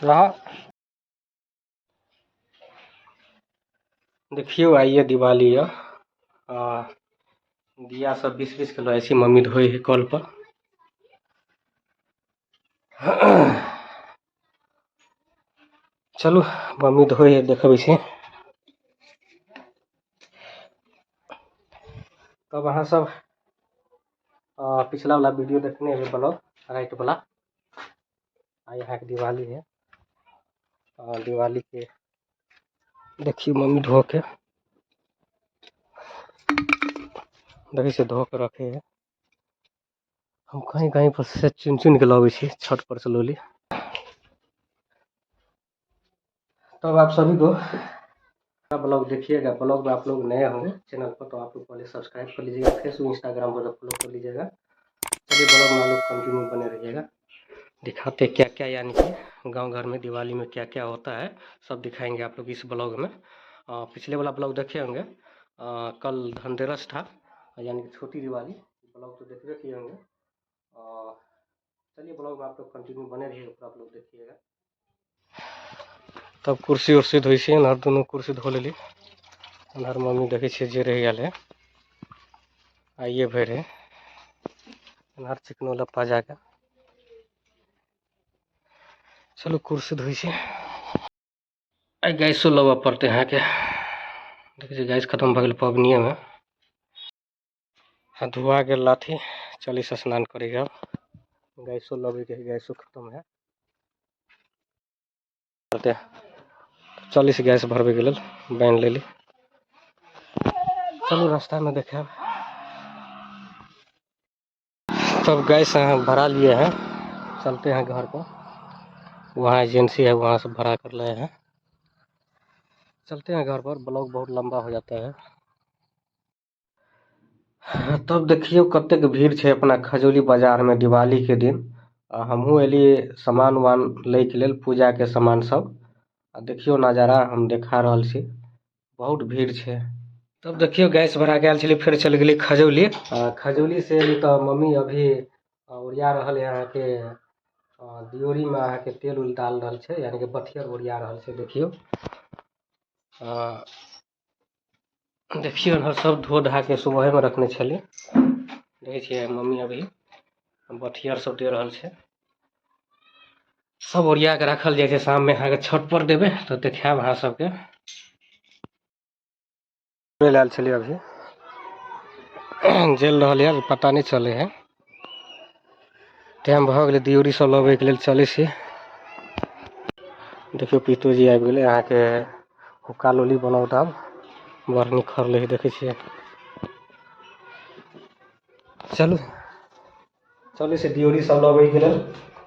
रह देखियौ आइए दिवाली यऽ आ दिया सब 20-20 के लऽ जाइ छी, मम्मी धोइ है कल पर। चलू मम्मी धोइ है, देखबै छी। तब अहाँ सब पिछला वाला वीडियो देखने हेबै ब्लॉग राति वाला। आइ अहाँके दिवाली है, दिवाली के देखियौ मम्मी धो के देखै छियै, धो के रखे है। हम कहीं कहीं पर से चुनि चुनि के लबै छी, छत पर से लौली। तब आप सभी को ब्लॉग देखिएगा। ब्लॉग में आप लोग नए होंगे चैनल पर तो आप लोग पहले सब्सक्राइब कर लीजिएगा, फेसबुक इंस्टाग्राम पर फॉलो कर लीजिएगा। चलिए ब्लॉग में आप लोग कंटिन्यू बने रहिएगा, दिखाते क्या क्या यानी कि गांव घर में दिवाली में क्या क्या होता है सब दिखाएंगे आप लोग इस ब्लॉग में। पिछले वाला ब्लॉग देखे होंगे, कल धनतेरस था यानी कि छोटी दिवाली, ब्लॉग तो देखबे किए होंगे। चलिए ब्लॉग में आप लोग कंटिन्यू बने रहिएगा, आप लोग देखिएगा। तब कुर्सी उर्सी धोइ छियै, एन्हर दुनू कुर्सी धो लेली। एन्हर मम्मी देखै छियै जे रहि गेल है, आइए भरि है। एन्हर चिकनो लप्पा जाके चलू कुर्सी धोइ छियै। आइ गैसो लेबऽ पड़तै अहाँके, देखै छियै गैस खतम भऽ गेल पबनिएमे। आ धुआ गेल लाठी, चली से स्नान करेगा। गैसो लेबैके है, गैसो खतम है। चली से गैस भरबैके लेल बान्हि लेली। चलू रास्तामे देखायब। तब गैस अहाँ भरा लिए हैं, चलते हैं घर पर। वहाँ एजेंसी है, वहाँ से भरा कर लाए हैं। चलते हैं घर पर, ब्लॉग बहुत लंबा हो जाता है। तब देखियौ कतेक भीड़ छै अपना खजौली बाजार में दिवाली के दिन। हमहूँ एलियै सामान उमान लैके लेल, पूजा के सामान सब। आ देखियौ नजारा हम देखा रहल छी, बहुत भीड़ छै। तब देखियौ गैस भरा के आयल छलियै, फेर चलि गेलियै खजौली। खजौली से एली तऽ मम्मी अभी ओरिया रहल है अहाँके दियोरी में अहाँके तेल उल डाल रहल छै, यानी कि बथियर ओरिया रहल छै। देखियौ देखियौ सब धो धा के सुबहे में रखने छलियै। देखै छियै मम्मी अभी बथियर सब दे रहल छै, सब ओरिया के राखल जाइ छै। शाम में अहाँके छत पर देबै तऽ देखायब अहाँ सबके। आयल छलियै अभी जलि रहल यऽ, पता नहि चलै है। टाइम भऽ गेलै दियोरी सब लबैके लेल चलै छी। देखियौ पितोजी आबि गेलै, अहाँके हुक्का लोली बनाउत आब, बड़ नीक खरलै है, देखै छियै। चलू चलै छी दियोरी सब लबैके लेल,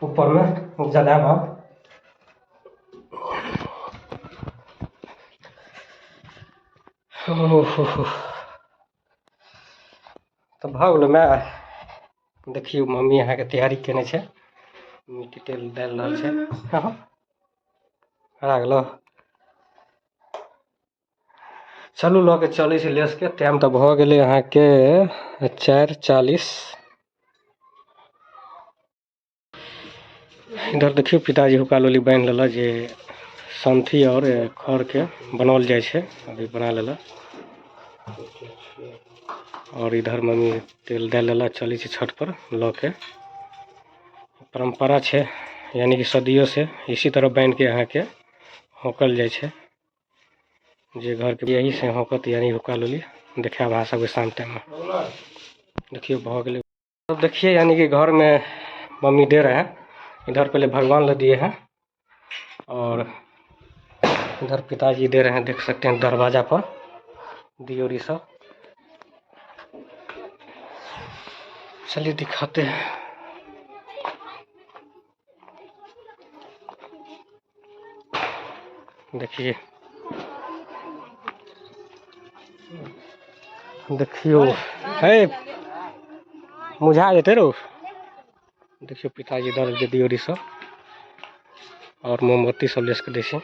ऊपरमे जलायब आब। हो हो हो तऽ भऽ गेलै माय। देखियौ मम्मी अहाँके तैयारी केने छै, मिट्टी तेल डालि रहल छै। हँ हरा गेलो। चलू लऽ के चलै छै लेस के। टाइम तऽ भऽ गेलै अहाँके 4:40। इधर देखियौ पिताजी हुक्का लोली बान्हि लेलक, जे सन्थी और खर के बनाओल जाइ छै, अभी बना लेलक। और इधर मम्मी तेल दए लेलक, चलै छै छत पर लऽ के। परम्परा छै यानी कि सदियों से इसी तरह बान्हि के अहाँके होकल जाइ छै, जे घर के यही से होकत यानी हुक्का लोली। देखायब अहाँ सबके शाम टाइम में। देखियौ भऽ गेलै। अब देखिए यानी कि घर में मम्मी दे रहे हैं, इधर पहले भगवान ले दिए हैं और इधर पिताजी दे रहे हैं, देख सकते हैं दरवाजा पर दियोरी सब। चलिए दिखाते हैं। देखिए देखियो हे मुझा जेतै रो। देखियो पिताजी दर जे दियोरी सब और मोमबत्ती सब लेस के दै छै।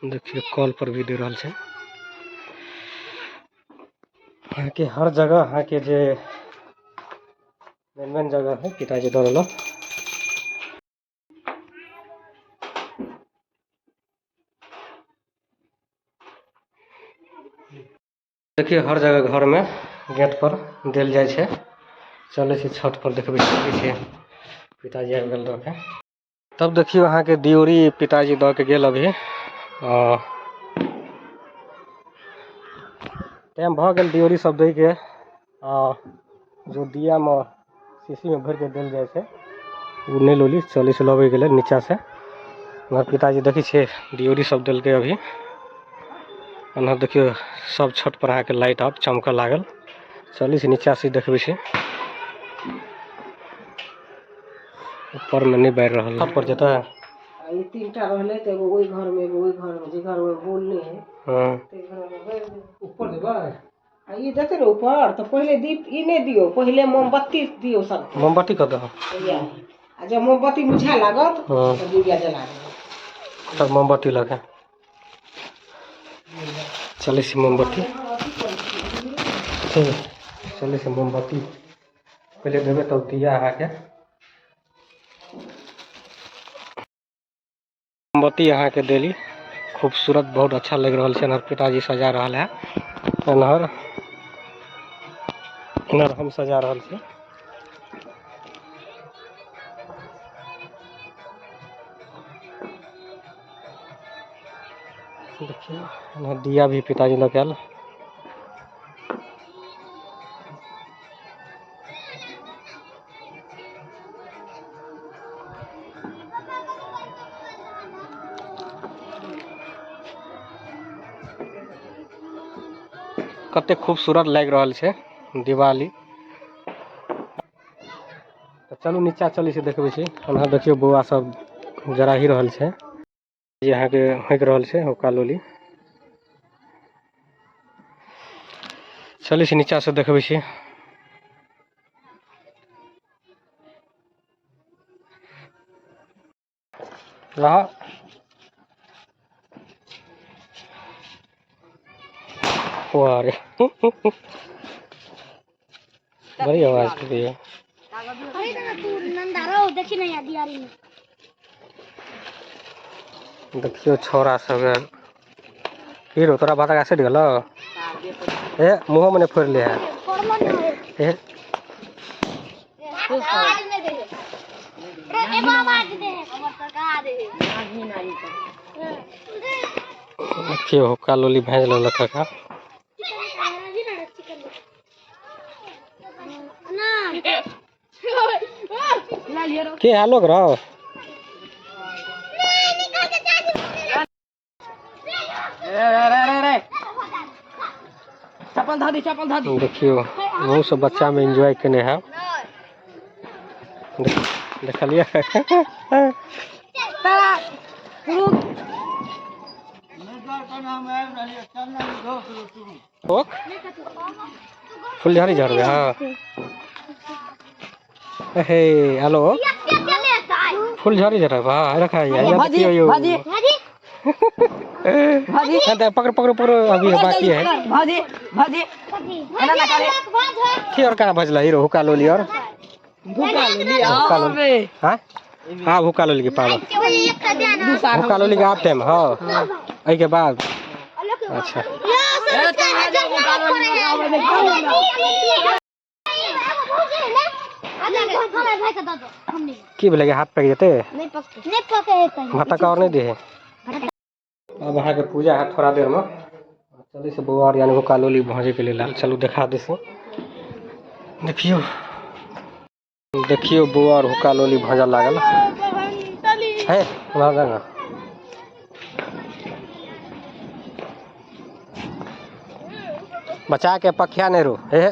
देखियो कल पर भी दे रहल छै। अहाँके हर जगह अहाँके जे मेन मेन जगह है पिताजी दऽ देलक। देखियौ हर जगह घरमे गेट पर देल जाइ छै। चलै छी छत पर देखबै छी, पिताजी आबि गेल दऽ के। तब देखियौ अहाँके दियोरी पिताजी दऽ के गेल अभी। टाइम भऽ गेल दियोरी सब दैके। जो दियामे शीशीमे भरिके देल जाइ छै ओ नहि लोली, चलै छै लबै गेलै नीचाँसँ। हमर पिताजी देखै छियै दियोरी सब देलकै अभी। एना देखियौ सब छत पर अहाँके लाइट आब चमकऽ लागल। चलै छै नीचाँ से देखबै छी, ऊपरमे नहि बारि रहल। छत पर जेतै ई तीनटा रहलै तऽ एगो ओहि घरमे, एगो ओहि घरमे, जे घरमे बोल नहि है। हँ, ताहि घरमे बारि देबै। ऊपर जेबै। आ ई देतै ने ऊपर तऽ पहिले दीप ई नहि दियौ, पहिले मोमबत्ती दियौ सबके। मोमबत्ती कतऽ? आ जब मोमबत्ती बुझाय लागत हँ, तऽ डिबिया जला देबै। तब मोमबत्ती लऽ के चलै छी। मोमबत्ती ठीक, चलै छी। मोमबत्ती पहिले देबै तब दिया। अहाँके मोमबत्ती अहाँके देली। खूबसूरत, बहुत अच्छा लागि रहल छै। एनहर पिताजी सजा रहल है, एनहर एनहर हम सजा रहल छी। देखियौ एनहर दिया भी पिताजी लऽ के आयल। कते खूबसूरत लागि रहल छै दिवाली। तऽ चलू नीचा चलै छी, देखबै छी। एम्हर देखियौ बौआ सब जराही रहल छै जे अहाँके होकि रहल छै हुक्का लोली। चलै छी नीचा से देखबै छी। रह वाह रे, बड़ी आवाज कर है। नंदा रहो, देखी नहीं आ दियारी में। देखियौ छौड़ा सब की रो तोरा भाता सटि गेलौ? ए मुँहोमे नहि फोड़ि ले है। फॉर्मल नहीं ए आवाज नहीं दे रे, एगो आवाज दे हमर सरकार दे। देखियौ हुक्का लोली भाँजि लेलक काका। ना। के हालोक रहो? चप्पल धऽ दी, चप्पल धऽ दी। देखियौ बहुत सब बच्चामे एन्जॉय केने है। देखलियै? ओक फुलझड़ी झड़बै। हाँ हे, हेलो, फुलझड़ी झड़बै। हाँ, रखा है। भाजी। देखियौ यौ। भाजी। भाजी। हाँ, तो पकड़ो पकड़ो पकड़ो, अभी बाकी है। भाजी, भाजी। की और कहाँ भजला हीरो हुक्का लोली और भूखा लेली। हुक्का लोली। हाँ हाँ, हुक्का लोली के पावर हुक्का लोली के आप टाइम। हाँ, एहिके बाद। अच्छा, की भेलै? हाथ पकि जेतै। नहीं पके है कहीं। भटक और नहीं दे। अब अहाँके पूजा है थोड़ा देरमे। चलै से बौआ और यानी हुक्का लोली भौजैके लेल आयल। चलू देखा दै छी। देखियौ देखियौ, बौआ और हुक्का लोली भौजऽ लागल है। वहाँ ना बचा के पखिया नहीं रो हे।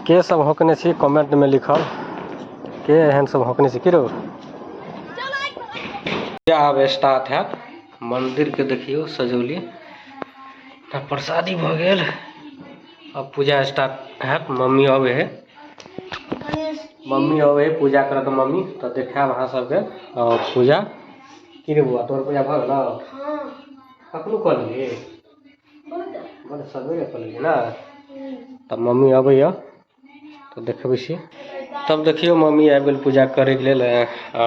के सब होकने छी, कमेंट में लिखल। के एहन सब होकने छी? की रो, आब स्टार्ट हैत। मंदिर के देखियौ सजौली। तऽ प्रसादी भऽ गेल, अब पूजा स्टार्ट हैत। मम्मी अबै है, मम्मी अबै है पूजा करत मम्मी, तऽ देखायब अहाँ सबके। और पूजा की रे बौआ, तोहर पूजा भऽ गेलौ? हाँ। कखनो कऽ लेलियै? बहुत। बड़ सवेरे कऽ लेलियै ने। तब मम्मी अबैया तऽ देखबै छी। तब देखियौ मम्मी आबि गेल पूजा करैके लेल,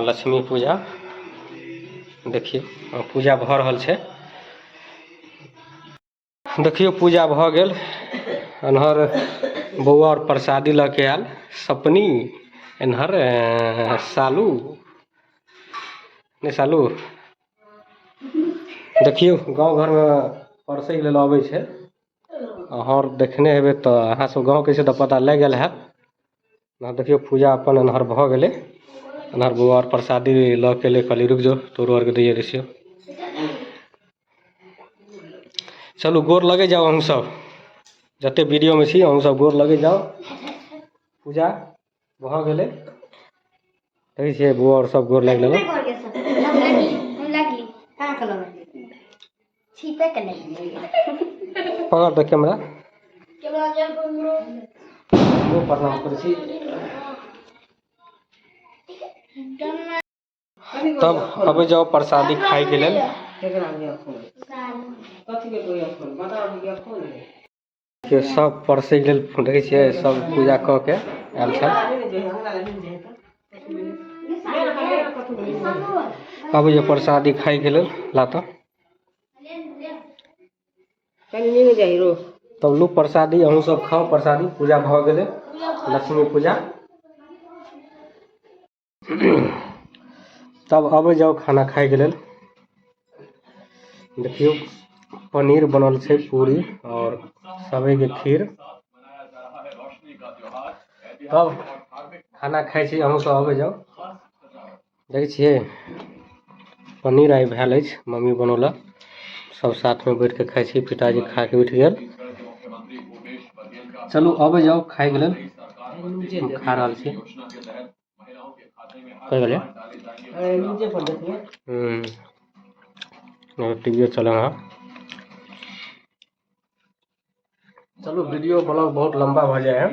लक्ष्मी पूजा। देखियौ पूजा भऽ रहल छै। देखियौ पूजा भऽ गेल। एन्हर बौआ आओर प्रसादी लऽ के आयल सपनी, एन्हर सालू नहि सालू। देखियौ गाँव घरमे परसैके लेल अबै छै। अहाँ आर देखने हेबै तऽ अहाँ सब गाँवके छियै तऽ पता लागि गेल हैत। देखियौ पूजा अपन एन्हर भऽ गेलै। एन्हर बौआ आर प्रसादी लऽ के एलै। कहलियै रुकि जो तोरो आरके दैये दै छियौ। चलू गोर लगै जाउ अहूँ सब, जते वीडियोमे छी अहूँ सब गोर लगै जाउ। पूजा भऽ गेलै। देखै छियै बौआ आर सब गोर लागि लेलक। पकड़ तऽ कैमरा, प्रणाम करै छी। तब अबै जाउ प्रसादी खायके लेल। सब परसैके लेल देखै छियै सब पूजा कऽ के आयल छल। अबै जाउ प्रसादी खायके लेल। ला तऽ तब लू प्रसादी, अहूँ सब खाउ प्रसादी। पूजा भऽ गेलै, लक्ष्मी पूजा। तब अबै जाउ खाना खायके लेल। देखियौ पनीर बनल छै, पूरी और सेवइके खीर। तब खाना खाइ छी, अहूँ सब अबै जाउ। देखै छियै पनीर आइ भेल अछि, मम्मी बनौलक। सब साथमे बैठ के खाइ छी। पिताजी खा के उठि गेल। चलू अबै जाउ खायके लेल। हम खा रहल छी। कहि गेलै टीवीओ चलै हँ। चलू वीडियो ब्लॉग बहुत लम्बा भऽ जाइ है,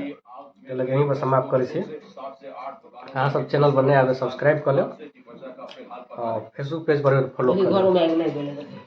लेकिन यहीं पर समाप्त करै छी। अहाँ सब चैनल पर नया आबै सब्सक्राइब कऽ लेब और फेसबुक पेज पर फॉलो कऽ लेब।